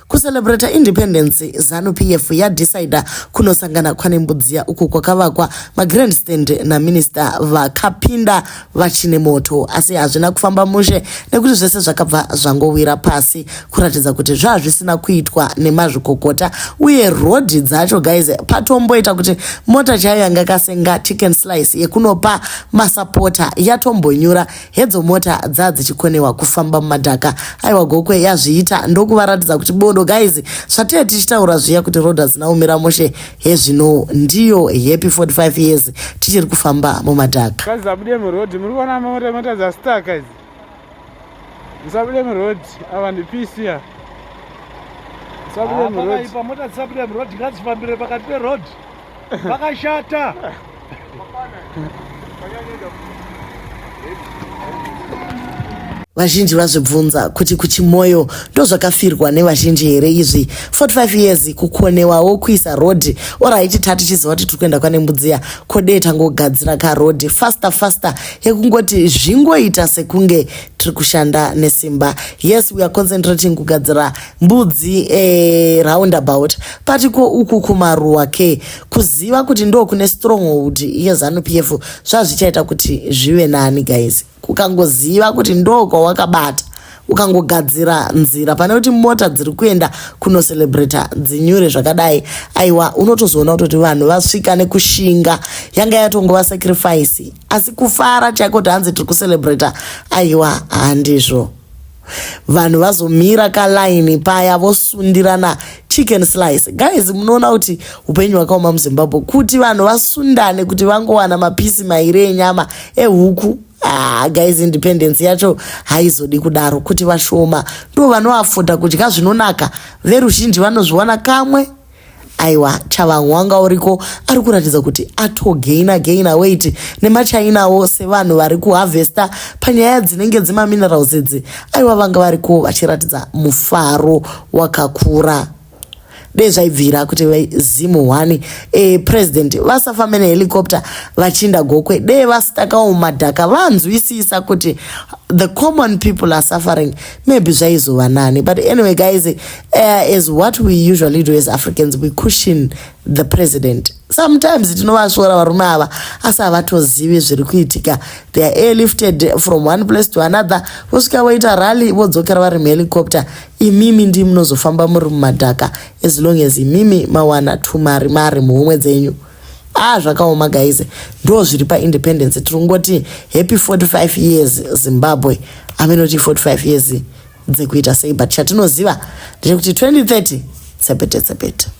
Kucelebrata independence Zanu PF yadecider kunosangana kwaNembudziya uko kwakavakwa magrandstand naminister vakapinda vachine moto asi hazvina kufamba mushe nekuti zvese zvakabva zvangowira pasi kuratidza kuti zvazvisina kuitwa nemazvikokota uye road dzacho guys patomboita kuti mota chaiyo yanga kasenga chicken slice yekunopa masapota yatombonyura Hedzo mota dzadzichikonewa kufamba mumadhaka. Aiwa Gokwe yazviita ndokuvaratidza kuti bodo guys zvatee tichitaura zviya kuti road hadzina kumira mushe hezvino ndiyo happy 45 years tichiri kufamba mumadhaka. Guys abude muroad muri kuona mota mota dzastaka idzi. Musabude muroad ava ndi PC ya. Musabude muroad. Pakaipa mota dzisabude muroad ngadzifambire pakati peroad. Pakashata. Vazhinji vazvibvunza kuti kuChimoio ndozvakafirwa nevazhinji here izvi 45 years kukonewawo kuisa road oraiti tatichiziva kuti tiri kuenda kwaNembudziya kodee tangogadzira karoad faster faster yekungoti zvingoita sekunge tiri kushanda nesimba yes we are concentrating kugadzira mbudzi eh, roundabout but ko uku kumaruwa ke kuziva kuti ndo kune stronghold yezanu pf zvazvichaita kuti zvive nani guys kukangoziva kuti ndo kwawakabata ukangogadzira nzira pane kuti mota dziri kuenda kunocelebrata dzinyure zvakadai aiwa unotozoona kutoti vanhu vasvika nekushinga yanga yatongova sacrifice asi kufara chaiko kuti hanzi tiri kucelebrata aiwa handizvo vanhu vazomira kalaini paya vosundirana chicken slice guys munoona kuti upenyu hwakaoma muzimbabwe kuti vanhu vasundane kuti vangowana mapisi mairi enyama ehuku Ah, guys independence yacho haizodi kudaro kuti vashoma ndo vanoafoda kudya zvinonaka veruzhinji vanozviwana kamwe Aiwa Chavangu wanga uriko ari kuratidza kuti atogaina gaina weight nemachainawo sevanhu vari kuharvesta panyaya dzinenge dzemaminerals idzi aiwa vanga variko vachiratidza mufaro wakakura dei zvaibvira kuti vezimu one e, president vasafambe nehelicopter vachinda gokwe dei vasitakawo madhaka vanzwisisa kuti the common people are suffering maybe zvaizova nani but anyway guys as what we usually do as Africans we cushion the president sometimes tinovasvora varume ava asi havatozivi zviri kuitika they are airlifted from one place to another vosvika voita rally vodzokera vari muhelicopter imimi ndi munozofamba muri mumadhaka as long as imimi mawana tumari mari muhomwe dzenyu ah zvakaoma guys ndo zviri paindependence tiri kungoti happy 45 years zimbabwe aminoti 45 years dzekuita sei but chatinoziva ndechekuti 2030 tsepete tsepete.